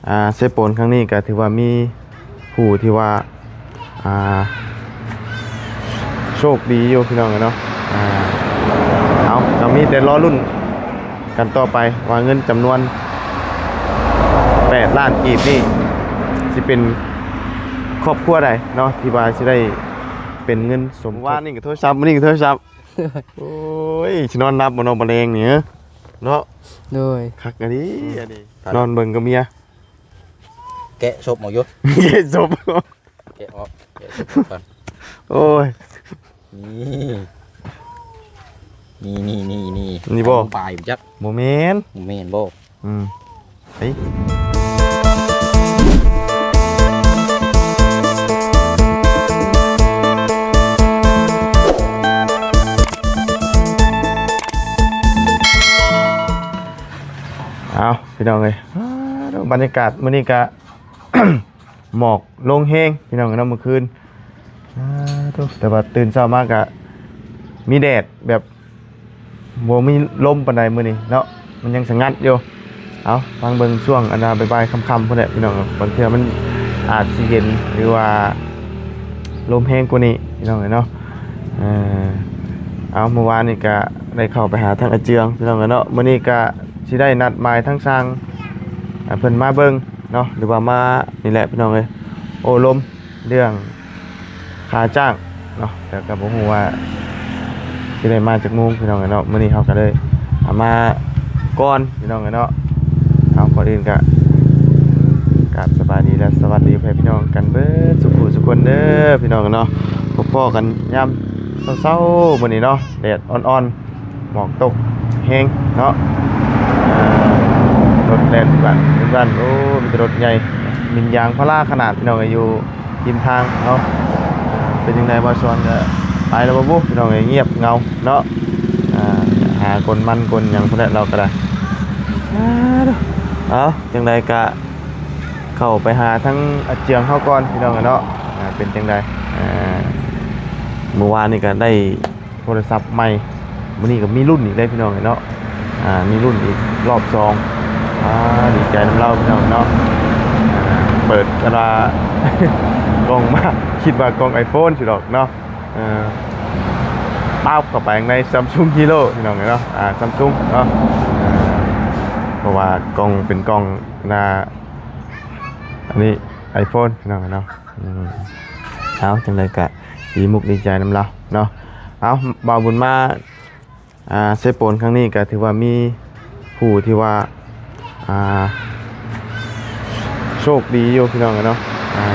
ອ່າ ເຊໂປນຄັ້ງນີ້ກໍຖືວ່າມີຜູ້ທີ່ວ່າ ອ່າ ໂຊກດີຢູ່ພີ່ນ້ອງເອີຍເນາະ. ອ່າ ເອົາ ກໍມີແຕ່ລໍລຸ້ນກັນຕໍ່ໄປວ່າເງິນຈຳນວນແປດລ້ານກີບນີ້ ຊິເປັນຄອບຄົວໃດເນາະ ທີ່ວ່າຊິໄດ້ເປັນເງິນສົມທົບ. ວານນີ້ກໍໂທລະສັບ ມື້ນີ້ກໍໂທລະສັບ. ໂອ້ຍ ຊິນອນຫຼັບບໍ່ເນາະ ບໍ່ແລງນີ້ເນາະ. ໂດຍ ຄັກອີ່ຫຼີ ອືມ ອັນນີ້ ນອນເບິ່ງກັບເມຍ ແກະສົບອອກຢູ່ ແກະສົບ ແກະອອກ ແກະສົບກ່ອນ. ໂອ້ຍ ນີ້ ນີ້ ນີ້ ນີ້ ນີ້ບໍ່? ປາຍຈັກ ບໍ່ແມ່ນ ບໍ່ແມ່ນບໍ່? ອືມ ເອີຍ ເອົາ ພີ່ນ້ອງເອີຍ ອ່າ ບັນຍາກາດມື້ນີ້ກະ ໝອກລົງແຮງພີ່ນ້ອງເນາະ ມື້ຄືນ ອ່າ ໂທ້ ແຕ່ວ່າຕື່ນເຊົ້າມາກະມີແດດ ແບບບໍ່ມີລົມປານໃດມື້ນີ້ເນາະ ມັນຍັງສະຫງັດຢູ່. ເອົາ ຟັງເບິ່ງຊ່ວງອັນນ່າບ່າຍໆຄ່ຳໆພຸ້ນແຫຼະພີ່ນ້ອງ ບາງເທື່ອມັນອາດຊິເຢັນ ຫຼືວ່າລົມແຮງກວ່ານີ້ພີ່ນ້ອງເອີຍເນາະ. ເອີ ເອົາ ມື້ວານນີ້ກະໄດ້ເຂົ້າໄປຫາທາງອາເຈືອງພີ່ນ້ອງເອີຍເນາະ ມື້ນີ້ກະຊິໄດ້ນັດໝາຍທາງຊ່າງ ອ່າ ເພິ່ນມາເບິ່ງເນາະ ຫຼືວ່າມານີ້ແຫຼະພີ່ນ້ອງເອີຍ ໂອ້ລົມເລື່ອງຄ່າຈ້າງເນາະ ແຕ່ກໍບໍ່ຮູ້ວ່າຊິໄດ້ມາຈັກໂມງພີ່ນ້ອງເອີຍເນາະ. ມື້ນີ້ເຮົາກໍເລີຍເອົາມາກ່ອນພີ່ນ້ອງເອີຍເນາະ. ເອົາ ກ່ອນອື່ນກໍກາບສະບາຍດີ ແລະ ສະຫວັດດີພໍ່ແມ່ພີ່ນ້ອງກັນເບິດສູ່ຜູ້ສູ່ຄົນເດີພີ່ນ້ອງເອີຍເນາະ. ພົບພໍ້ກັນຍາມເຊົ້າໆມື້ນີ້ເນາະ ແດດອ່ອນໆ ໝອກຕົກແຮງເນາະ. ອ່າ ລົດແລ່ນແບບແບບ ໂອ້ ມີແຕ່ລົດໃຫຍ່ ມິນຢາງພາລາຂະໜາດພີ່ນ້ອງເອີຍ ຢູ່ ລິມທາງເນາະ. ເປັນຈັ່ງໃດ ບ່າວສອນກໍໄປແລ້ວບໍ່ບຸພີ່ນ້ອງເອີຍ ງຽບເຫງົາເນາະ. ອ່າ ຫາກົນມັນກົນຫຍັງພຸ້ນແຫຼະ ລາວກໍໄດ້. ເອົາ ຈັ່ງໃດກໍເຂົ້າໄປຫາທາງອາເຈືອງເຮົາກ່ອນພີ່ນ້ອງເອີຍເນາະ. ອ່າ ເປັນຈັ່ງໃດ ອ່າ ມື້ວານນີ້ກໍໄດ້ ໂທລະສັບໃໝ່ ມື້ນີ້ກໍມີລຸ້ນອີກເດ້ພີ່ນ້ອງເອີຍເນາະ. ອ່າ ມີລຸ້ນອີກລອບສອງ ອ່າ ດີໃຈນຳລາວພີ່ນ້ອງເນາະ. ອ່າ ເປີດກະລາ ກ່ອງມາ ຄິດວ່າກ່ອງໄອໂຟນຊິດອກເນາະ. ເອີ ປາບເຂົ້າໄປຂ້າງໃນ Samsung Hero ພີ່ນ້ອງເອີຍເນາະ. ອ່າ Samsung ເນາະ ເພາະວ່າກ່ອງເປັນກ່ອງໜ້າ ອັນນີ້ໄອໂຟນພີ່ນ້ອງເນາະ. ອືມ ເອົາ ຈັ່ງໃດກະດີມຸກດີໃຈນຳລາວເນາະ. ເອົາ ບ່າວບຸນມາ ອ່າ ເຊໂປນຄັ້ງນີ້ກະຖືວ່າມີຜູ້ທີ່ວ່າ ອ່າ ໂຊກດີຢູ່ພີ່ນ້ອງເນາະ. ອ່າ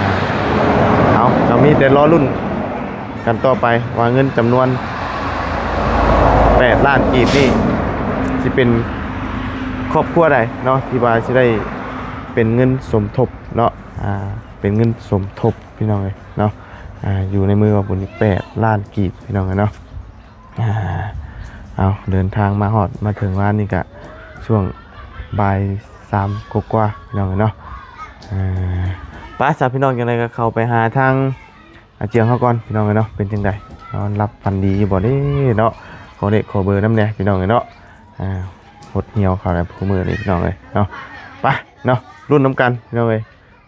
ເອົາ ກໍມີແຕ່ລໍລຸ້ນກັນຕໍ່ໄປວ່າເງິນຈຳນວນແປດລ້ານກີບນີ້ ຊິເປັນຄອບຄົວໃດເນາະ ທີ່ວ່າຊິໄດ້ເປັນເງິນສົມທົບເນາະ. ອ່າ ເປັນເງິນສົມທົບພີ່ນ້ອງເອີຍເນາະ. ອ່າ ຢູ່ໃນມືວ່າບຸນນີ້ແປດລ້ານກີບພີ່ນ້ອງເອີຍເນາະ. ອ່າ ເອົາ ເດີນທາງມາຮອດມາເຖິງວານນີ້ກະຊ່ວງບ່າຍສາມກວ່າໆ ພີ່ນ້ອງເອີຍເນາະ. ອ່າ ໄປຊະພີ່ນ້ອງ ຈັ່ງໃດກໍເຂົ້າໄປຫາທາງອາເຈືອງເຮົາກ່ອນພີ່ນ້ອງເອີຍເນາະ. ເປັນຈັ່ງໃດ ນອນຫຼັບຝັນດີຢູ່ບໍ່ເດ້ເນາະ. ຂໍເລກຂໍເບີນຳແດ່ພີ່ນ້ອງເອີຍເນາະ. ອ່າ ຫົດຫ່ຽວເຂົ້າແລ້ວຄູ່ມື້ນີ້ພີ່ນ້ອງເອີຍເນາະ. ໄປເນາະ ລຸ້ນນຳກັນພີ່ນ້ອງເອີຍ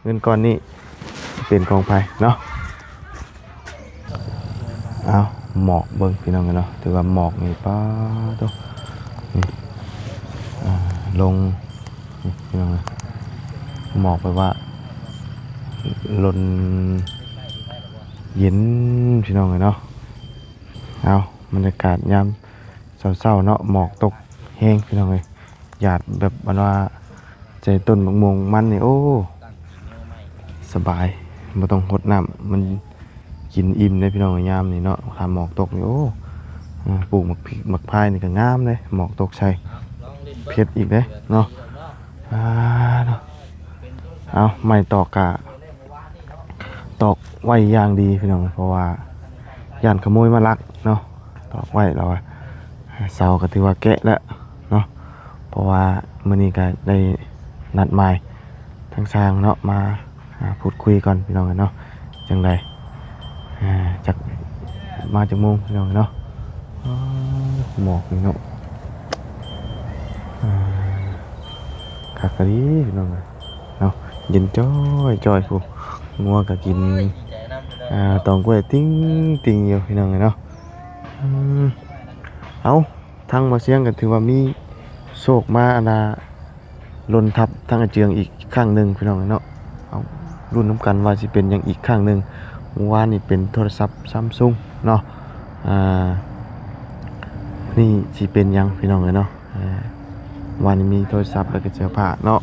ເງິນກ້ອນນີ້ເປັນຂອງໃຜເນາະ. ເອົາ ໝອກເບິ່ງພີ່ນ້ອງເນາະ ຖືວ່າໝອກນີ້ ປາໂທ້ ນີ້ ອ່າ ລົງ ນີ້ພີ່ນ້ອງ ໝອກແບບວ່າລົນເຢັນພີ່ນ້ອງເນາະ. ເອົາ ບັນຍາກາດຍາມ ເຊົ້າໆເນາະ ໝອກຕົກແຮງພີ່ນ້ອງເອີຍ. ຢາດແບບອັນວ່າໃສ່ຕົ້ນໝາກມ່ວງມັນນີ້ ໂອ້ ສະບາຍ ບໍ່ຕ້ອງຫົດນ້ຳ ມັນກິນອີ່ມເດ້ພີ່ນ້ອງເອີຍ. ຍາມນີ້ເນາະ ຖ້າໝອກຕົກນີ້ ໂອ້ ອ່າ ປູກໝາກພິກໝາກພາຍນີ້ກໍງາມເດ້ ໝອກຕົກໃສ່ ເຜັດອີກເດ້ເນາະ. ອ່າ ເນາະ ເອົາ ໄມ້ຕອກກະ ຕອກໄວ້ຢ່າງດີພີ່ນ້ອງ ເພາະວ່າຢ້ານຂະໂມຍມາລັກເນາະ. ຕອກໄວ້ແລ້ວວ່າ ເສົາກໍຖືວ່າແກະແລ້ວເນາະ ເພາະວ່າມື້ນີ້ກໍໄດ້ນັດໝາຍທາງຊ່າງເນາະ ມາ ອ່າ ຫາພູດຄຸຍກ່ອນພີ່ນ້ອງເນາະ. ຈັ່ງໃດ ອ່າ ຈັກມາຈັກໂມງພີ່ນ້ອງເນາະ. ອໍ ໝອກນີ້ເນາະ ອ່າ ຄັກອີ່ຫຼີພີ່ນ້ອງເອີຍເນາະ. ເຢັນຈ້ອຍໆ ພຸ້ນ ງົວກໍກິນ ອ່າ ຕອງກ້ວຍຕິ່ງໆ ຢູ່ ພີ່ນ້ອງເອີຍເນາະ. ອືມ ເອົ້າ ທາງບ່າວຊຽງກໍຖືວ່າມີໂຊກມາ ອັນນ່າ ຫຼົ່ນທັບທາງອາເຈືອງອີກຄັ້ງໜຶ່ງ ພີ່ນ້ອງເນາະ. ເອົາ ລຸ້ນນຳກັນວ່າຊິເປັນຫຍັງອີກຄັ້ງໜຶ່ງ. ເມື່ອວານນີ້ເປັນໂທລະສັບຊຳຊຸງເນາະ ອ່າ ນີ້ຊິເປັນຫຍັງ ພີ່ນ້ອງເອີຍເນາະ. ອ່າ ວານນີ້ມີໂທລະສັບ ແລ້ວກໍເສື້ອຜ້າເນາະ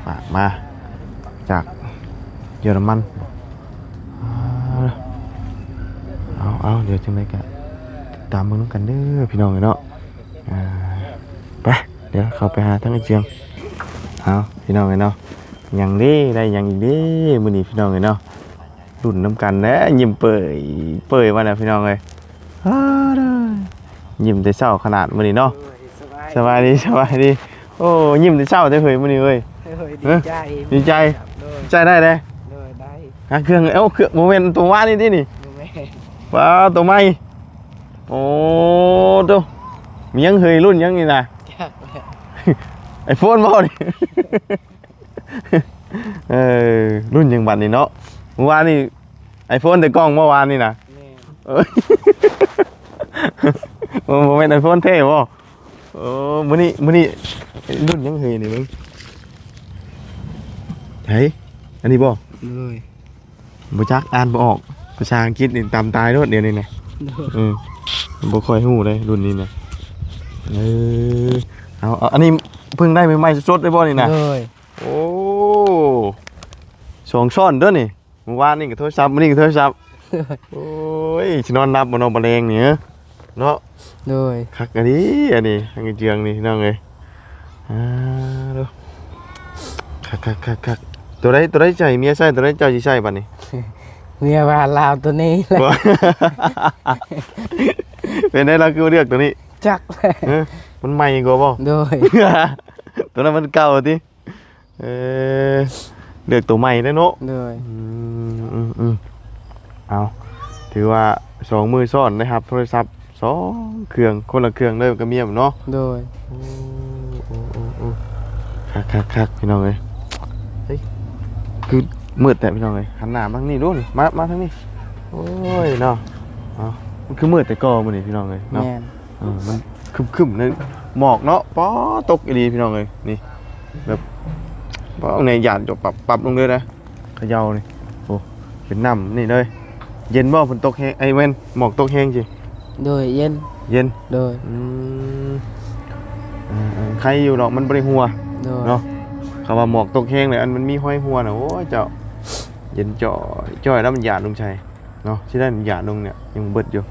ຝາກມາຈາກເຢຍລະມັນ. ອ່າ ເອົາໆ ດຽວຈັ່ງໃດກໍຕາມເບິ່ງນຳກັນເດີ ພີ່ນ້ອງເອີຍເນາະ. ອ່າ ໄປ ດຽວເຂົ້າໄປຫາທາງອາເຈືອງ. ເອົາ ພີ່ນ້ອງເອີຍເນາະ ຫຍັງເດ້ ໄດ້ຫຍັງອີກເດ້ມື້ນີ້ ພີ່ນ້ອງເອີຍເນາະ. ລຸ້ນນຳກັນແຫຼະ ຍິ້ມເປີຍເປີຍມາແລ້ວ ພີ່ນ້ອງເອີຍ. ອ້າ ຍິ້ມແຕ່ເຊົ້າຂະໜາດມື້ນີ້ເນາະ. ໂດຍ ສະບາຍ ສະບາຍດີ ສະບາຍດີ. ໂອ້ ຍິ້ມແຕ່ເຊົ້າແທ້ເຮີ້ຍ ມື້ນີ້ເອີຍ. ໂດຍ ດີໃຈ ດີໃຈ. ໂດຍ ໃຊ້ໄດ້ເດ້. ໂດຍ ໄດ້. ຫາເຄື່ອງ ເອົ້າ ເຄື່ອງ ບໍ່ແມ່ນໂຕວານນີ້ຕິນີ້? ບໍ່ແມ່ນ. ວ້າວ ໂຕໃໝ່. ໂອ້ ໂຕ ມີຫຍັງເຮີ້ຍ ລຸ້ນຫຍັງນີ້ນະ? ຈັກແຫຼະ. ໄອໂຟນບໍ່ນີ້? ເອີ ລຸ້ນຫຍັງບັດນີ້ເນາະ? ເມື່ອວານນີ້ໄອໂຟນແຕ່ກ້ອງ ເມື່ອວານນີ້ນະ. ແມ່ນ. ເອີ ບໍ່ ບໍ່ແມ່ນໄອໂຟນແທ້ບໍ່? ໂອ້ ມື້ນີ້ ມື້ນີ້ລຸ້ນຫຍັງເຮີ້ຍນີ້ເບິ່ງ. ໃຜ? ອັນນີ້ບໍ່? ໂດຍ. ບໍ່ຈັກ ອ່ານບໍ່ອອກ. ພາສາອັງກິດນີ້ຕຳຕາຍໂລດດຽວນີ້ນະ. ໂດຍ. ອືມ ບໍ່ຄ່ອຍຮູ້ເດ້ລຸ້ນນີ້ນະ. ເອີ ເອົາ ເອົາ ອັນນີ້ເພິ່ງໄດ້ໃໝ່ໆ ສົດໆ ເລີຍບໍ່ນີ້ນະ? ໂດຍ. ໂອ້ ສອງຊ້ອນເດີນີ້. ມື້ວານນີ້ກໍໂທລະສັບ ມື້ນີ້ກໍໂທລະສັບ. ໂດຍ. ໂອ້ຍ ຊິນອນຫຼັບບໍ່ເນາະ ບາແລງນີ້ເນາະ? ໂດຍ. ຄັກອີ່ຫຼີອັນນີ້ ທາງເຈືອງນີ້ ພີ່ນ້ອງເອີຍ. ອ່າ ໂດ ຄັກໆໆໆ. ໂຕໃດ ໂຕໃດໃຊ້ ເມຍໃຊ້ ໂຕໃດເຈົ້າຊິໃຊ້ບັດນີ້? ເມຍວ່າລາວໂຕນີ້ແຫຼະ. ເປັນໄດ ລາວຄືວ່າເລືອກໂຕນີ້? ຈັກແຫຼະ. ເອີ ມັນໃໝ່ກວ່າບໍ່? ໂດຍ. ໂຕນັ້ນມັນເກົ່າຕິ? ເອີ ເລືອກໂຕໃໝ່ແລ້ວເນາະ. ໂດຍ. ອືມ ອືມ ອືມ ເອົາ ຖືວ່າສອງມື້ຊ້ອນໄດ້ຮັບໂທລະສັບສອງເຄື່ອງ ຄົນລະເຄື່ອງເດີກັບເມຍເນາະ. ໂດຍ. ໂອ້ ໂອ້ ໂອ້ ໂອ້ ຄັກໆໆ ພີ່ນ້ອງເອີຍ. ເຮີ້ຍ ຄືມືດແທ້ ພີ່ນ້ອງເອີຍ. ຫັນໜ້າມາທາງນີ້ດູນີ້ ມາ ມາທາງນີ້. ໂອ້ຍເນາະ ເອົາ ມັນຄືມືດແຕ່ກໍມື້ນີ້ ພີ່ນ້ອງເອີຍເນາະ. ແມ່ນ. ເອີ ມັນຄຶ້ມໆ ເລີຍ ໝອກເນາະ. ປ້າ ຕົກອີ່ຫຼີ ພີ່ນ້ອງເອີຍ. ນີ້ ແບບ ປ້າ ແນຍຢານຈະປັບ ປັບລົງເລີຍນະ ຂະເຍົານີ້. ໂອ້ ເປັນນ້ຳນີ້ເລີຍ. ເຢັນບໍ່? ຝົນຕົກແຮງ ໄອ້ແມ່ນ ໝອກຕົກແຮງຊິ? ໂດຍ ເຢັນ. ເຢັນ. ໂດຍ. ອືມ ເອີ ເອີ ໄຄຢູ່ດອກ ມັນບໍ່ໄດ້ຮົ່ວ. ໂດຍ. ເນາະ ຄຳວ່າໝອກຕົກແຮງເລີຍ ອັນມັນມີຮອຍຮົ່ວນະ ໂອ້ຍ ເຈົ້າ ເຢັນຈ້ອຍໆ ແລ້ວມັນຢາດລົງໃສ່ ເນາະ ຊິໄດ້ຢາດລົງນີ້ ຍັງເບິດຢູ່.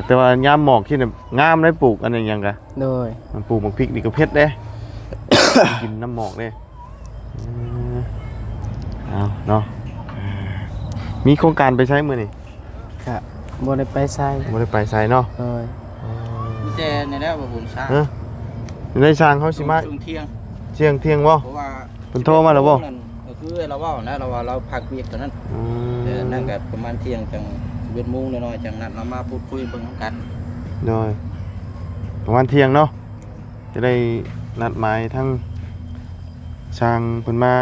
ແຕ່ວ່າຍາມໝອກຊິງາມໄດ໋ ປູກອັນນັ້ນຫຍັງກະ. ໂດຍ. ມັນປູກໝາກພິກນີ້ກໍເຜັດເດ້ ກິນນ້ຳໝອກເດ້. ເອີ ເອົາເນາະ ເອີ ມີໂຄງການໄປໃສມື້ນີ້? ກະບໍ່ໄດ້ໄປໃສ. ບໍ່ໄດ້ໄປໃສເນາະ. ໂດຍ. ເອີ ມີແຕ່ນີ້ແຫຼະວ່າບຸນຊ້າງ. ເອີ ໄດ້ ຊ່າງເຮົາຊິມາຊ່ວງທ່ຽງ. ຊ່ວງທ່ຽງບໍ່? ເພາະວ່າ ເພິ່ນໂທມາແລ້ວບໍ່? ກໍຄືລາວເວົ້ານະ ລາວວ່າລາວພັກວຽກຕອນນັ້ນ. ອືມ ເອີ ນັ້ນກໍປະມານທ່ຽງ ຈັ່ງສິບເອັດໂມງໜ້ອຍໆ ຈັ່ງນັດລາວມາພູດຄຸຍເບິ່ງນຳກັນ. ໂດຍ. ປະມານທ່ຽງເນາະ ຈະໄດ້ນັດໝາຍທາງຊ່າງເພິ່ນມາ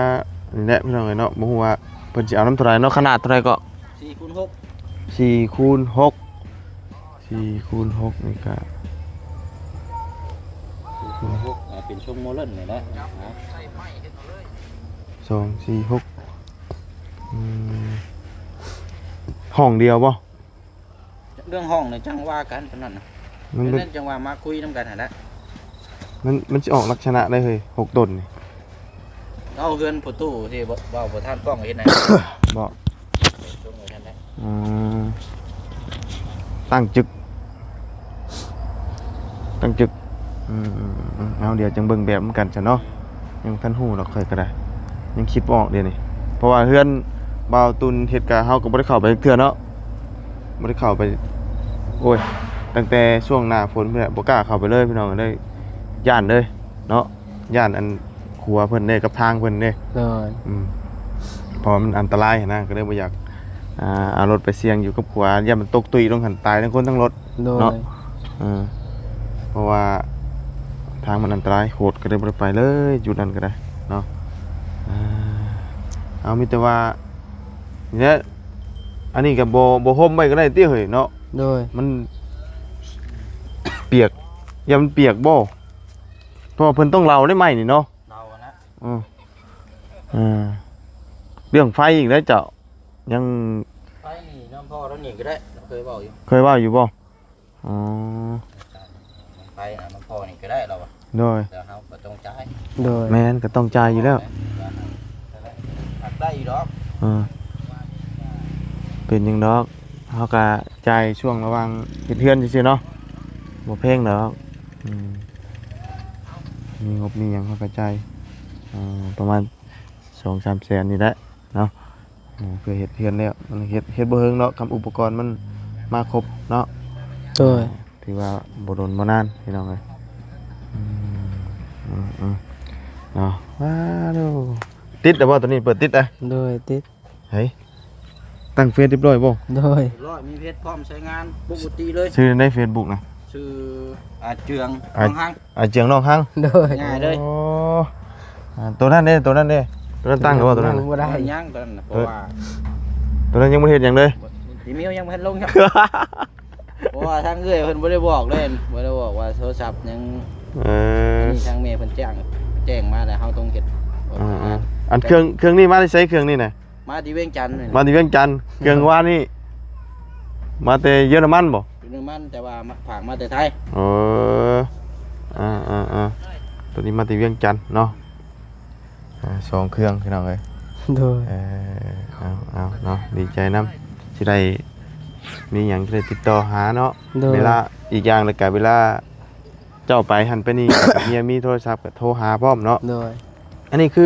ນີ້ແຫຼະ ພີ່ນ້ອງເອີຍເນາະ. ບໍ່ຮູ້ວ່າເພິ່ນຊິເອົານຳເທົ່າໃດເນາະ ຂະໜາດເທົ່າໃດເກາະ? ສີ່ຄູນຫົກ. ສີ່ຄູນຫົກ ສີ່ຄູນຫົກນີ້ກະ ສີ່ຄູນຫົກ ອ່າ ເປັນຊົງໂມເລີນນີ້ແຫຼະ ນະ ສອງສີ່ຫົກ. ອືມ ຫ້ອງດຽວບໍ່? ເລື່ອງຫ້ອງນີ້ຈັ່ງວ່າກັນຕອນນັ້ນນະ. ມັນ ເປັນ ເປັນນັ້ນຈັ່ງວ່າມາຄຸຍນຳກັນຫັ້ນແຫຼະ. ມັນ ມັນຊິອອກລັກສະນະໃດເຮີ້ຍ ຫົກຕົນນີ້? ເອົາເຮືອນພໍ່ຕູ້ທີ່ເວົ້າບໍ່ທັນປ້ອງເຮັດໃຫ້ ບໍ່? ອືມ ຕັ້ງຈຶກ ຕັ້ງຈຶກ. ອືມ ເອົາ ດຽວຈັ່ງເບິ່ງແບບນຳກັນຊະເນາະ. ຍັງທັນຮູ້ດອກ ຂ້ອຍກໍໄດ້ ຍັງຄິດບໍ່ອອກດຽວນີ້ ເພາະວ່າເຮືອນບ່າວຕຸນເຮັດກະ ເຮົາກໍບໍ່ໄດ້ເຂົ້າໄປຈັກເທື່ອເນາະ. ບໍ່ໄດ້ເຂົ້າໄປ ໂອ້ຍ ຕັ້ງແຕ່ຊ່ວງໜ້າຝົນພຸ້ນແຫຼະ ບໍ່ກ້າເຂົ້າໄປເລີຍ ພີ່ນ້ອງເອີຍ. ຢ້ານເລີຍເນາະ ຢ້ານອັນຂົວເພິ່ນເດ້ ກັບທາງເພິ່ນເດ້. ໂດຍ. ອືມ ເພາະວ່າມັນອັນຕະລາຍຫັ້ນນະ ກໍເລີຍບໍ່ຢາກ ອ່າ ເອົາລົດໄປສ່ຽງຢູ່ກັບຂົວ ຢ້ານມັນຕົກຕຸ້ຍລົງຫັ້ນ ຕາຍທັງຄົນທັງລົດ. ໂດຍ. ເນາະ ເອີ ເພາະວ່າທາງມັນອັນຕະລາຍໂພດ ກໍເລີຍບໍ່ໄດ້ໄປເລີຍ ຈຸດນັ້ນກໍໄດ້ເນາະ. ອ່າ ເອົາ ມີແຕ່ວ່າ ນີ້ແຫຼະ ອັນນີ້ກໍບໍ່ ບໍ່ຫົ່ມໄວ້ກໍໄດ້ຕິເຮີ້ຍເນາະ. ໂດຍ ມັນປຽກ ຢ້ານມັນປຽກບໍ່? ເພາະວ່າເພິ່ນຕ້ອງເລົາໄດ້ໄມ້ນີ້ເນາະ. ເລົາຫັ້ນແຫຼະ. ເອີ ເອີ ເລື່ອງໄຟອີກແລ້ວເຈົ້າ ຍັງ ໄຟນີ້ນຳພໍ່ລາວນີ້ກໍໄດ້ ເຄີຍເວົ້າຢູ່ ເຄີຍເວົ້າຢູ່ບໍ່? ອໍ ໄປນຳພໍ່ນີ້ກໍໄດ້ລາວວ່າ. ໂດຍ ແຕ່ເຮົາກໍຕ້ອງຈ່າຍ. ໂດຍ ແມ່ນ ກໍຕ້ອງຈ່າຍຢູ່ແລ້ວ. ຮັກໄດ້ຢູ່ດອກ. ເອີ ເປັນຫຍັງດອກ ເຮົາກໍຈ່າຍຊ່ວງລະຫວ່າງເຮັດເຮືອນຊື່ໆເນາະ ບໍ່ແພງດອກ. ອືມ ມີງົບມີຫຍັງເຮົາກໍຈ່າຍ ເອີ ປະມານສອງສາມແສນນີ້ແຫຼະເນາະ. ເອີ ເພື່ອເຮັດເຮືອນແລ້ວ ມັນເຮັດ ເຮັດບໍ່ເຖິງດອກ ຄຳອຸປະກອນມັນມາຄົບເນາະ. ໂດຍ ຖືວ່າບໍ່ດົນບໍ່ນານພີ່ນ້ອງເອີຍ. ອືມ ອືມ ເນາະ ວ້າໂດ ຕິດແລ້ວບໍ່? ໂຕນີ້ເປີດຕິດແລ້ວ. ໂດຍ ຕິດ. ເຮີ້ຍ ຕັ້ງເຟສຮຽບຮ້ອຍບໍ່? ໂດຍ ຮຽບຮ້ອຍ ມີເຟສພ້ອມໃຊ້ງານປົກກະຕິເລີຍ. ຊື່ໃນເຟສບຸກນະ? ຊື່ອາເຈືອງ ອາ ນ້ອງຮັງ. ອາເຈືອງນ້ອງຮັງ. ໂດຍ ງ່າຍເລີຍ. ໂອ້ ອາ ໂຕນັ້ນເດ້ ໂຕນັ້ນເດ້ ໂຕນັ້ນຕັ້ງແລ້ວບໍ່? ໂຕນັ້ນ ໂຕນັ້ນຍັງ ໂຕນັ້ນນະ ເພາະວ່າ ໂຕນັ້ນຍັງບໍ່ໄດ້ເຮັດຫຍັງເລີຍ. ອີເມວຍັງບໍ່ທັນລົງ. ເພາະວ່າທາງເອື້ອຍເພິ່ນບໍ່ໄດ້ບອກເລີຍ ບໍ່ໄດ້ບອກວ່າໂທລະສັບຍັງ. ເອີ ອັນນີ້ທາງແມ່ເພິ່ນແຈ້ງ ແຈ້ງມາແລ້ວ ເຮົາຕ້ອງເຮັດ. ອ່າໆ ອັນເຄື່ອງ ເຄື່ອງນີ້ມາແຕ່ໃສ? ເຄື່ອງນີ້ນະ ມາແຕ່ວຽງຈັນນີ້. ມາແຕ່ວຽງຈັນ. ເຄື່ອງວານນີ້ມາແຕ່ເຢຍລະມັນບໍ່? ເຢຍລະມັນ ແຕ່ວ່າຝາກມາແຕ່ໄທ. ເອີ ອ່າໆໆ ໂຕນີ້ມາແຕ່ວຽງຈັນເນາະ. ອ່າ ສອງເຄື່ອງພີ່ນ້ອງເອີຍ. ໂດຍ ເອີ ເອົາ ເອົາເນາະ ດີໃຈນຳ ຊິໄດ້ມີຫຍັງຊິໄດ້ຕິດຕໍ່ຫາເນາະ. ໂດຍ ເວລາ ອີກຢ່າງແລ້ວກະເວລາເຈົ້າໄປຫັ້ນໄປນີ້ ເມຍມີໂທລະສັບກະໂທຫາພ້ອມເນາະ. ໂດຍ ອັນນີ້ຄື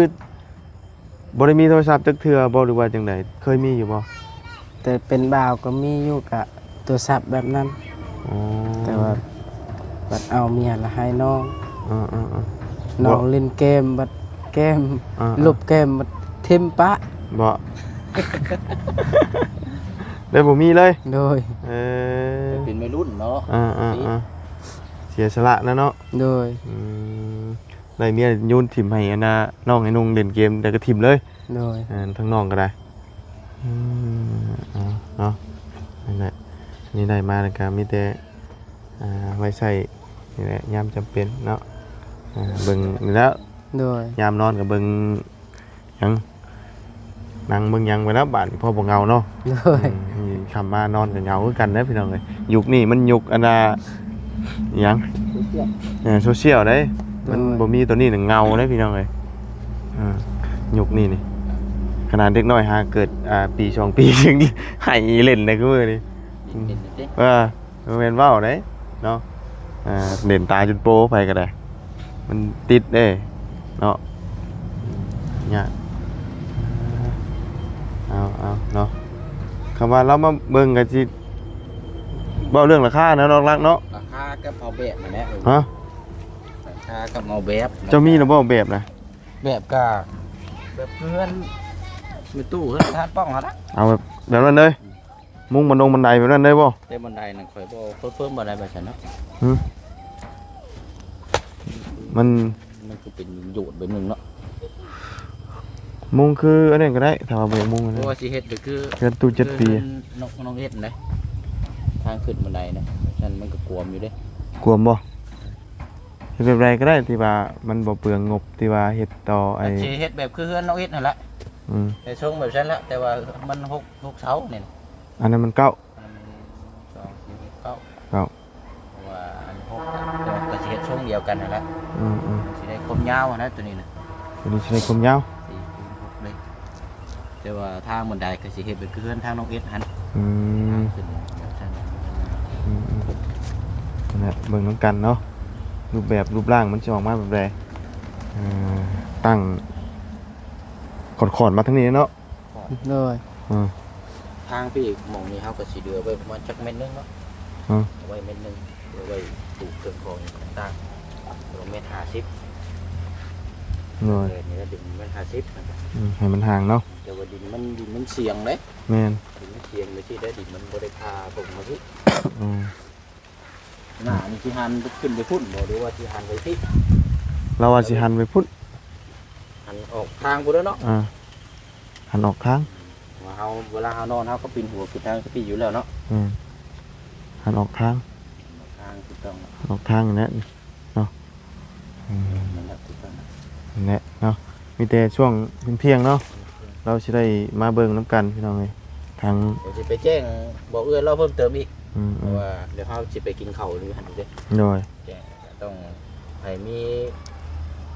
ບໍ່ໄດ້ມີໂທລະສັບຈັກເທື່ອບໍ່ ຫຼືວ່າຈັ່ງໃດ? ເຄີຍມີຢູ່ບໍ່? ແຕ່ເປັນບ່າວກໍມີຢູ່ ກະໂທລະສັບແບບນັ້ນ. ອໍ ແຕ່ວ່າບັດເອົາເມຍລະໃຫ້ນ້ອງ. ເອີໆໆ ນ້ອງຫຼິ້ນເກມ ບັດເກມ ອ່າໆ ລົບເກມ ບັດຖິ້ມປະ. ບໍ່ ໄດ້ບໍ່ມີເລີຍ. ໂດຍ ເອີ ເປັນໄວລຸ້ນເນາະ. ອ່າໆໆ ເສຍສະຫຼະນະເນາະ. ໂດຍ ອືມ ໄດ້ເມຍໂຍນຖິ້ມໃຫ້ອັນນ່າ ນ້ອງໃຫ້ນຸ່ງຫຼິ້ນເກມ ແລ້ວກໍຖິ້ມເລີຍ. ໂດຍ ອ່າ ທາງນ້ອງກໍໄດ້. ອືມ ເອົາເນາະ ນັ້ນແຫຼະ ນີ້ໄດ້ມາແລ້ວກໍມີແຕ່ ອ່າ ໄວ້ໃຊ້ນີ້ແຫຼະ ຍາມຈຳເປັນເນາະ. ອ່າ ເບິ່ງນີ້ແຫຼະ. ໂດຍ ຍາມນອນກໍເບິ່ງຫຍັງ ນັ່ງເບິ່ງຫຍັງໄປແລ້ວ ບາດນີ້ພໍບໍ່ເຫງົາເນາະ. ໂດຍ ອືມ ຄ່ຳມານອນກໍເຫງົາຄືກັນເດ້ພີ່ນ້ອງເອີຍ. ຍຸກນີ້ມັນຍຸກອັນນ່າ ອີຫຍັງ ໂຊຊຽວ ເອີ ໂຊຊຽວເດ້. ໂດຍ ມັນບໍ່ມີໂຕນີ້ນະ ເຫງົາເດ້ພີ່ນ້ອງເອີຍ. ອ່າ ຍຸກນີ້ນີ້ ຂະໜາດເດັກນ້ອຍຫາເກີດ ອ່າ ປີສອງປີ ຍັງໄຫ້ຫຼິ້ນໄດ້ຄືມື້ນີ້. ເອີ ບໍ່ແມ່ນເວົ້າເດ້ເນາະ. ອ່າ ເຫຼັ້ນຕາຈົນໂປ ໃຜກໍໄດ້ ມັນຕິດເດ້ເນາະ. ຍາກ ເອົາ ເອົາເນາະ. ຄຳວ່າລາວມາເບິ່ງກໍຊິເວົ້າເລື່ອງລາຄາເນາະ ນ້ອງລັກເນາະ. ລາຄາກັບອອກແບບຫັ້ນແຫຼະ. ຮະ? ລາຄາກັບອອກແບບ. ເຈົ້າມີແລ້ວບໍ່ແບບນະ? ແບບກະ ແບບເຮືອນມີຕູ້ ເຮືອນທານປ້ອງຫັ້ນລະ. ເອົາແບບ ແບບນັ້ນເລີຍ. ມຸງບັນດົງບັນໄດແບບນັ້ນໄດ້ບໍ່? ແຕ່ບັນໄດນັ້ນຂ້ອຍບໍ່ຄອນເຟີມປານໃດວ່າຊັ້ນເນາະ. ຫື? ມັນ ມັນຄືເປັນໂຍດແບບໜຶ່ງເນາະ. ມຸງຄືອັນນັ້ນກໍໄດ້ ຖ້າວ່າບໍ່ຢາກມຸງ. ເພາະວ່າຊິເຮັດໄປຄື ເຮືອນຕູ້ເຈັດປີ ເຮືອນນ້ອງ ນ້ອງເອັດຫັ້ນເດ້. ທາງຂຶ້ນບັນໄດນະ ຊັ້ນມັນກໍກວມຢູ່ເດ້. ກວມບໍ່? ເຮັດແບບໃດກໍໄດ້ທີ່ວ່າມັນບໍ່ເປືອງງົບ ທີ່ວ່າເຮັດຕໍ່ໄອ້ ຊິເຮັດແບບຄືເຮືອນນ້ອງເອັດຫັ້ນລະ. ອືມ ໃນຊົງແບບຊັ້ນລະ ແຕ່ວ່າມັນຫົກ ຫົກເສົານີ້ນະ. ອັນນັ້ນມັນເກົ້າ ອັນນັ້ນມັນສອງ ສີ່ ຫົກ ເກົ້າ ເກົ້າ ເພາະວ່າອັນຫົກ ແຕ່ວ່າກໍຊິເຮັດຊົງດຽວກັນຫັ້ນລະ. ອືມໆ ຊິໄດ້ຄວາມຍາວຫັ້ນນະ ໂຕນີ້ນະ. ໂຕນີ້ຊິໄດ້ຄວາມຍາວ ສີ່ ຫົກ ເລີຍ. ແຕ່ວ່າທາງບັນໄດກໍຊິເຮັດໄປຄືເຮືອນທາງນ້ອງເອັດຫັ້ນ. ອືມ ທາງຂຶ້ນແບບຊັ້ນ. ອືມໆ ນັ້ນແຫຼະ ເບິ່ງນຳກັນເນາະ ຮູບແບບຮູບຮ່າງມັນຊິອອກມາແບບໃດ. ເອີ ຕັ້ງຂອນໆມາທາງນີ້ເນາະ. ໂດຍ ອືມ ທາງພີ້ໝ່ອງນີ້ເຮົາກໍຊິເຫຼືອໄວ້ປະມານຈັກແມັດໜຶ່ງເນາະ. ອືມ ເອົາໄວ້ແມັດໜຶ່ງ ເພື່ອໄວ້ປູກເຄື່ອງຂອງຕ່າງໆ ປະມານແມັດຫ້າສິບ. ໂດຍ ເອີ ນີ້ກໍດຶງແມັດຫ້າສິບ. ອືມ ໃຫ້ມັນຫ່າງເນາະ. ແຕ່ວ່າດິນມັນ ດິນມັນສ່ຽງເດ້. ແມ່ນ ດິນມັນສ່ຽງໄປຊີ້ໄດ້ ດິນມັນບໍ່ໄດ້ຜ່າຕົງມາພີ້. ອືມ ໜ້ານີ້ຊິຫັນຂຶ້ນໄປພຸ້ນບໍ່ ຫຼືວ່າຊິຫັນໄປພີ້? ລາວວ່າຊິຫັນໄປພຸ້ນ ຫັນອອກທາງພຸ້ນແຫຼະເນາະ. ອ່າ ຫັນອອກທາງ ວ່າເຮົາ ເວລາເຮົານອນ ເຮົາກໍປິ່ນຫົວຂຶ້ນທາງກະຕິຢູ່ແລ້ວເນາະ. ແມ່ນ ຫັນອອກທາງ ທາງຖືກຕ້ອງເນາະ ອອກທາງນັ້ນແຫຼະເນາະ. ອືມ ນັ້ນແຫຼະ ຖືກຕ້ອງ ນັ້ນແຫຼະເນາະ. ມີແຕ່ຊ່ວງທ່ຽງໆເນາະ ເຮົາຊິໄດ້ມາເບິ່ງນຳກັນພີ່ນ້ອງເອີຍ. ທາງ ດຽວຊິໄປແຈ້ງບອກເອື້ອຍລາວເພີ່ມເຕີມອີກ ອືມໆ ເພາະວ່າດຽວເຮົາຊິໄປກິນເຂົ້າຢູ່ຫັ້ນເດ້. ໂດຍ ແຈ້ງ ຕ້ອງໃຫ້ມີ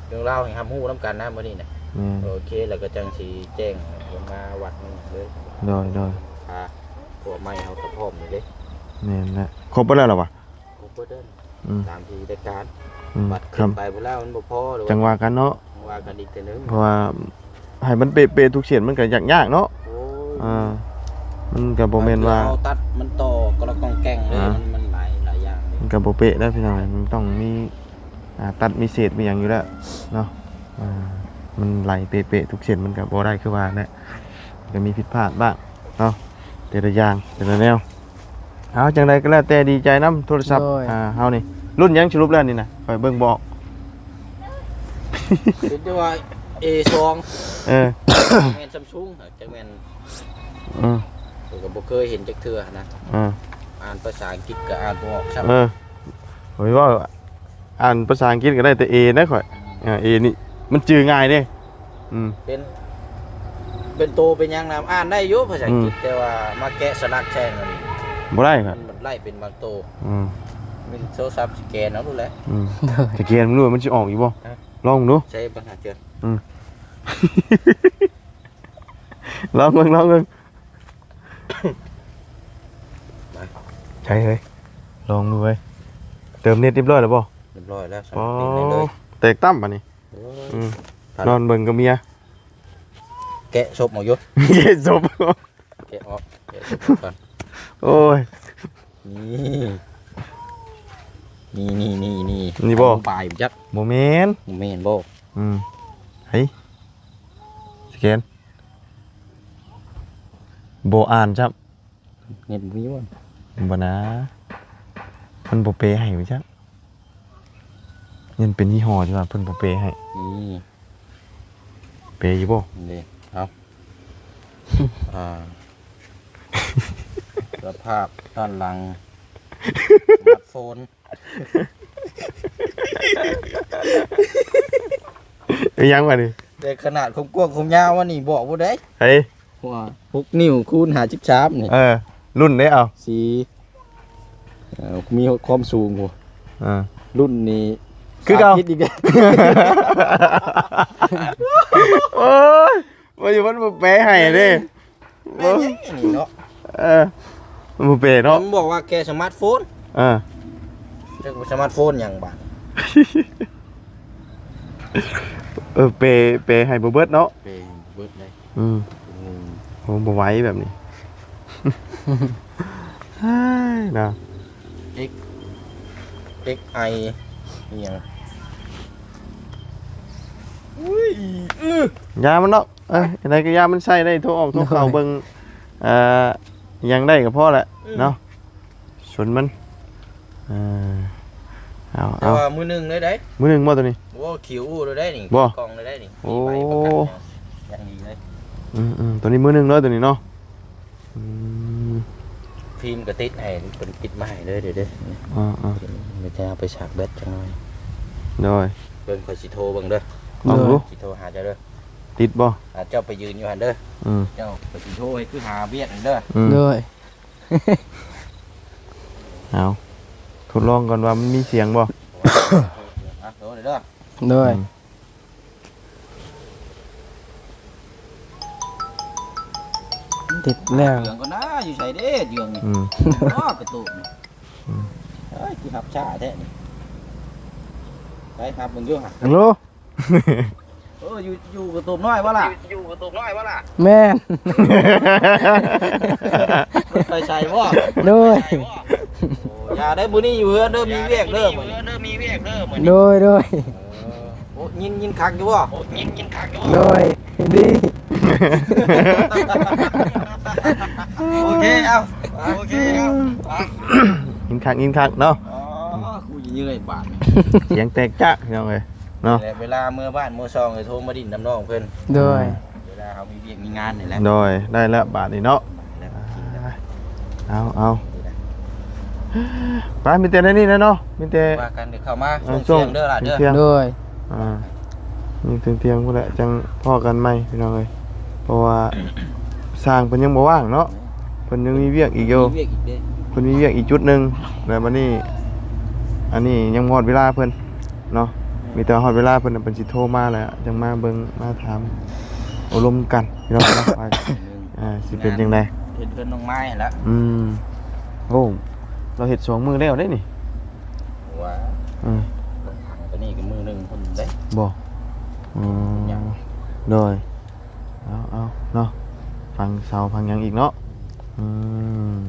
ເລື່ອງລາວໃຫ້ຮັບຮູ້ນຳກັນນະມື້ນີ້ນະ. ແມ່ນ ໂອເຄ ແລ້ວກໍຈັ່ງຊິແຈ້ງເພິ່ນມາວັດນີ້ເລີຍ. ໂດຍໆ ພາພວກໄມ້ເຮົາກໍພ້ອມນີ້ເດ້. ແມ່ນແຫຼະ ຄົບເບິດແລ້ວລະວະ? ຄົບເບິດເດີ ອືມ ຕາມທີ່ໄດ້ການ. ອືມ ບັດຂຶ້ນໄປພຸ້ນແລ້ວມັນບໍ່ພໍ ຈັ່ງວ່າກັນເນາະ ວ່າກັນອີກເທື່ອໜຶ່ງ ເພາະວ່າໃຫ້ມັນເປະໆທຸກເສັ້ນມັນກໍຍາກໆເນາະ. ໂອ້ຍ ອ່າ ມັນກໍບໍ່ແມ່ນວ່າ ບາງເທື່ອເຮົາຕັດມັນຕໍ່ກະລັອກກອງແກງເລີຍ ອ່າ ມັນ ມັນຫຼາຍ ຫຼາຍຢ່າງເລີຍ ມັນກໍບໍ່ເປະໄດ້ພີ່ນ້ອງ. ມັນຕ້ອງມີ ອ່າ ຕັດມີເສດມີຫຍັງຢູ່ແລ້ວເນາະ. ອ່າ ມັນໄຫຼເປະໆທຸກເສັ້ນມັນກໍບໍ່ໄດ້ຄືວ່າແຫຼະ ກໍມີຜິດພາດບ້າງເນາະ ແຕ່ລະຢ່າງແຕ່ລະແນວ. ເອົາ ຈັ່ງໃດກໍແລ້ວແຕ່ ດີໃຈນຳໂທລະສັບ ໂດຍ ອ່າ ເຮົານີ້ ລຸ້ນຫຍັງສະຫຼຸບແລ້ວນີ້ນະ? ຂ້ອຍເບິ່ງບໍ່ອອກ. ເຫັນແຕ່ວ່າ ເອສອງ ເອີ ແມ່ນຊຳຊຸງ ຈັກແມ່ນ ເອີ ຂ້ອຍກໍບໍ່ເຄີຍເຫັນຈັກເທື່ອນະ. ເອີ ອ່ານພາສາອັງກິດກໍອ່ານບໍ່ອອກຊ້ຳ. ເອີ ຂ້ອຍເວົ້າ ອ່ານພາສາອັງກິດກໍໄດ້ແຕ່ເອນະຂ້ອຍ. ອືມ ເອີ ເອນີ້ມັນຈື່ງ່າຍເດ້. ອືມ ເປັນ ເປັນໂຕເປັນຫຍັງນະ ອ່ານໄດ້ຢູ່ພາສາອັງກິດ ອືມ ແຕ່ວ່າມາແກະສະຫຼັກໃສ່ມັນບໍ່ໄດ້ຄັບ ມັນໄດ້ເປັນບາງໂຕ. ອືມ ມີໂທລະສັບສະແກນເອົາໂລດແຫຼະ. ອືມ ສະແກນເບິ່ງດູມັນຊິອອກຢູ່ບໍ່? ຮະ? ລອງເບິ່ງດູ ໃຊ້ບັນຫາເທື່ອ. ອືມ ລອງເບິ່ງ ລອງເບິ່ງ. ໄປ ໃຊ້ເຮີ້ຍ ລອງດູເວີຍ. ເຕີມເນັດຮຽບຮ້ອຍແລ້ວບໍ່? ຮຽບຮ້ອຍແລ້ວ. ໂອ້ ແຕກຕ່ຳບາດນີ້. ໂອ້ຍ ອືມ ນອນເບິ່ງກັບເມຍ. ແກະສົບອອກຢູ່ ແກະສົບ ແກະອອກ ແກະສົບອອກກ່ອນ. ໂອ້ຍ ນີ້ ນີ້ ນີ້ ນີ້ ນີ້ບໍ່? ປາຍຈັກ ບໍ່ແມ່ນ ບໍ່ແມ່ນບໍ່? ອືມ ເຮີ້ຍ ສະແກນ ບໍ່ອ່ານຊ້ຳ. ເນັດບໍ່ມີບໍ່? ບໍ່ນາ ມັນບໍ່ແປໃຫ້ວ່າຊັ້ນ. ຍັງເປັນຍີ່ຫໍ້ທີ່ວ່າເພິ່ນບໍ່ແປໃຫ້. ນີ້ ແປຢູ່ບໍ່? ນີ້ ເອົາ ອ່າ ສະພາບດ້ານຫຼັງສະມາດໂຟນ. ເປັນຫຍັງວະນີ້? ແຕ່ຂະໜາດຄວາມກວ້າງຄວາມຍາວມັນນີ້ບອກບໍ່ໄດ້. ເອີ ຫົວ ຫົກນິ້ວຄູນຫ້າສິບສາມນີ້. ເອີ ລຸ້ນເດ້ເອົາ ສີ ເອີ ມີຄວາມສູງພຸ້ນ. ເອີ ລຸ້ນນີ້ຄືເກົ່າ ສາທິດອີກແລ້ວ. ໂອ້ຍ ວ່າຢູ່ມັນບໍ່ແປໃຫ້ເດ້. ແມ່ນຫຍັງນີ້ເນາະ? ເອີ ມັນບໍ່ແປເນາະ. ມັນບອກວ່າແກະສະມາດໂຟນ. ເອີ ຈັກສະມາດໂຟນຫຍັງບາດ. ເອີ ແປ ແປໃຫ້ບໍ່ເບິດເນາະ. ແປບໍ່ເບິດເລີຍ. ອືມ ໂອ້ ບໍ່ໄຫວແບບນີ້. ເຮີ້ຍ ເນາະ ເອັກ ເອັກໄອ ອີຫຍັງ ອຸ້ຍ ອື ຢ່າມັນເນາະ. ເອີ ຈັ່ງໃດກໍຢ່າມັນໃຊ້ໄດ້ ໂທອອກໂທເຂົ້າເບິ່ງ ເອີ ຫຍັງໄດ້ກໍພໍແຫຼະ ອືມ ເນາະ. ຊົນມັນ ເອີ ເອົາ ແຕ່ວ່າ ເອົາ ມື້ໜຶ່ງເລີຍໄດ໋. ມື້ໜຶ່ງບໍ່ໂຕນີ້? ໂອ້ ຄິວອູ້ເລີຍໄດ໋ນີ້. ບໍ່ ກ່ອງເລີຍໄດ໋ນີ້. ໂອ້ ມີໃບປະກັນຢ່າງດີເລີຍ. ອືມໆ ໂຕນີ້ມື້ໜຶ່ງເລີຍໂຕນີ້ເນາະ. ອືມ ຟີມກໍຕິດໃຫ້ ເພິ່ນຕິດມາໃຫ້ເລີຍເດີ. ເອີໆ ມີແຕ່ເອົາໄປສາກແບັດຈັກໜ່ອຍ. ໂດຍ ເບິ່ງ ຂ້ອຍຊິໂທເບິ່ງເດີ. ລອງດູ ຊິໂທຫາເຈົ້າເດີ. ຕິດບໍ່? ອ່າ ເຈົ້າໄປຢືນຢູ່ຫັ້ນເດີ. ອືມ ເຈົ້າ ຂ້ອຍຊິໂທໃຫ້ຄືຫາວຽກຫັ້ນເດີ. ອືມ ໂດຍ. ເອົາ ທົດລອງກ່ອນວ່າມັນມີສຽງບໍ່. ອ່ະ ໂທເດີ. ໂດຍ ອືມ ຕິດແລ້ວ. ເຈືອງກໍໜ້າຢູ່ໃສເດ້ ເຈືອງນີ້. ອືມ ອໍ ກະຕຸກນີ້. ອືມ ເອີຍ ຄືຮັບຊ້າແທ້ນີ້. ໄປຮັບເບິ່ງຢູ່ຫະ. ຮັລໂຫຼ. ເອີ ຢູ່ ຢູ່ກະຕູບນ້ອຍບໍ່ລະ? ຢູ່ກະຕູບນ້ອຍບໍ່ລະ? ແມ່ນ. ໄປໃສບໍ່? ໂດຍ. ໂອ້ ຢ່າໄດ້ ມື້ນີ້ຢູ່ເຮືອນເດີ ມີວຽກເດີ ມື້ນີ້. ໂດຍ ໂດຍ. ໂອ້ ຍິນ ຍິນຄັກຢູ່ບໍ່? ໂອ້ ຍິນ ຍິນຄັກຢູ່ບໍ່? ໂດຍ ດີ. ໂອເຄ ເອົາ ໂອເຄ ເອົາ ຍິນຄັກ ຍິນຄັກເນາະ. ອໍ ກູເມື່ອຍບາດນີ້ ສຽງແຕກຈະ ພີ່ນ້ອງເອີຍເນາະ. ແລະ ເວລາເມືອບ້ານເມືອຊ່ອງ ໂທມາດິນນຳນ້ອງເພິ່ນ. ໂດຍ. ອືມ. ເຮົາມີວຽກມີງານນີ້ແຫຼະ ໂດຍ ໄດ້ແລ້ວບາດນີ້ເນາະ ແລ້ວໂອເຄແລ້ວ ເອົາ ເອົາ ໄປ ມີແຕ່ໃນນີ້ແຫຼະເນາະ ມີແຕ່ ວ່າກັນ ດຽວເຂົ້າມາ ເອີ ຊ່ວງ ຊ່ວງ ເດີຫຼ້າເດີ ທ່ຽງ ໂດຍ ອ່າ ມີເທີ່ຍງໆ ພຸ້ນແຫຼະ ຈັ່ງພໍ້ກັນໃໝ່ ພີ່ນ້ອງເອີຍ ເພາະວ່າ ຊ່າງເພິ່ນຍັງບໍ່ວ່າງເນາະ ເພິ່ນຍັງມີວຽກອີກຢູ່ ມີວຽກອີກເດ້ ເພິ່ນມີວຽກອີກຈຸດໜຶ່ງ ແລ້ວບັດນີ້ ອັນນີ້ຍັງບໍ່ຮອດເວລາເພິ່ນເນາະ ມີແຕ່ຮອດເວລາເພິ່ນ ເພິ່ນຊິໂທມາແລ້ວ ຈັ່ງມາເບິ່ງ ມາຖາມໂອ້ລົມກັນ ພີ່ນ້ອງເນາະ ວ່າ ອ່າ ຊິເປັນຈັ່ງໃດ ເຮັດເຮືອນນ້ອງໄມ້ແລ້ວ ອືມ ໂອ້ ລາວເຮັດສອງມື້ແລ້ວເດ້ນີ້ ວ່າ ອືມ ຕົວນີ້ກໍມື້ໜຶ່ງພຸ້ນເດ້ ບໍ່ ອືມ ໂດຍ ເອົາ ເອົາ ເນາະ ຝັງເສົາຝັງຫຍັງອີກເນາະ ອືມ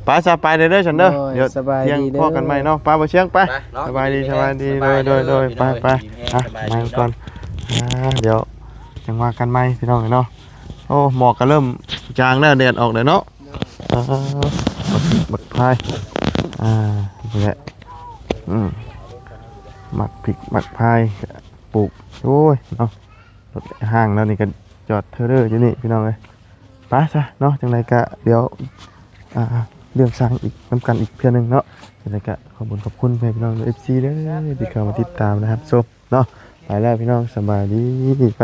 ໄປຊະ ໄປເດີ ເດີ ຊັ້ນເດີ ໂດຍ ດຽວ ສະບາຍດີເດີ ທ່ຽງພໍ້ກັນໃໝ່ເນາະ ໄປ ບໍ່ຊຽງ ໄປ ໂດຍ ສະບາຍດີ ສະບາຍດີ ສະບາຍດີ ໂດຍ ໂດຍ ໂດຍ ພີ່ນ້ອງ ໄປ ໄປ ຢູ່ດີມີແຮງ ອ່ະ ສະບາຍດີເນາະ ມາກ່ອນ ອ່າ ດຽວ ຈັ່ງວ່າກັນໃໝ່ ພີ່ນ້ອງເອີຍເນາະ ໂອ້ ໝອກກໍເລີ່ມຈາງແລ້ວ ແດດອອກແລ້ວເນາະ ອ່າ ບັກ ບັກພາຍ ອ່າ ນີ້ແຫຼະ ອືມ ໝາກພິກໝາກພາຍ ປູກ ໂອ້ຍ ເນາະ ລົດຫ້າງແລ້ວນີ້ກໍຈອດເທີເດີຢູ່ນີ້ ພີ່ນ້ອງເອີຍ ໄປຊະເນາະ ຈັ່ງໃດກໍດຽວ ອ່າ ເລື່ອງຊ່າງອີກນຳກັນອີກເທື່ອໜຶ່ງເນາະ ຈັ່ງໃດກໍຂອບຄຸນຂອບຄຸນພໍ່ແມ່ພີ່ນ້ອງ ເອັຟຊີ ເດີ ທີ່ເຂົ້າມາຕິດຕາມ ແລະ ຮັບຊົມເນາະ ໄປແລ້ວ ພີ່ນ້ອງ ສະບາຍດີ ໄປ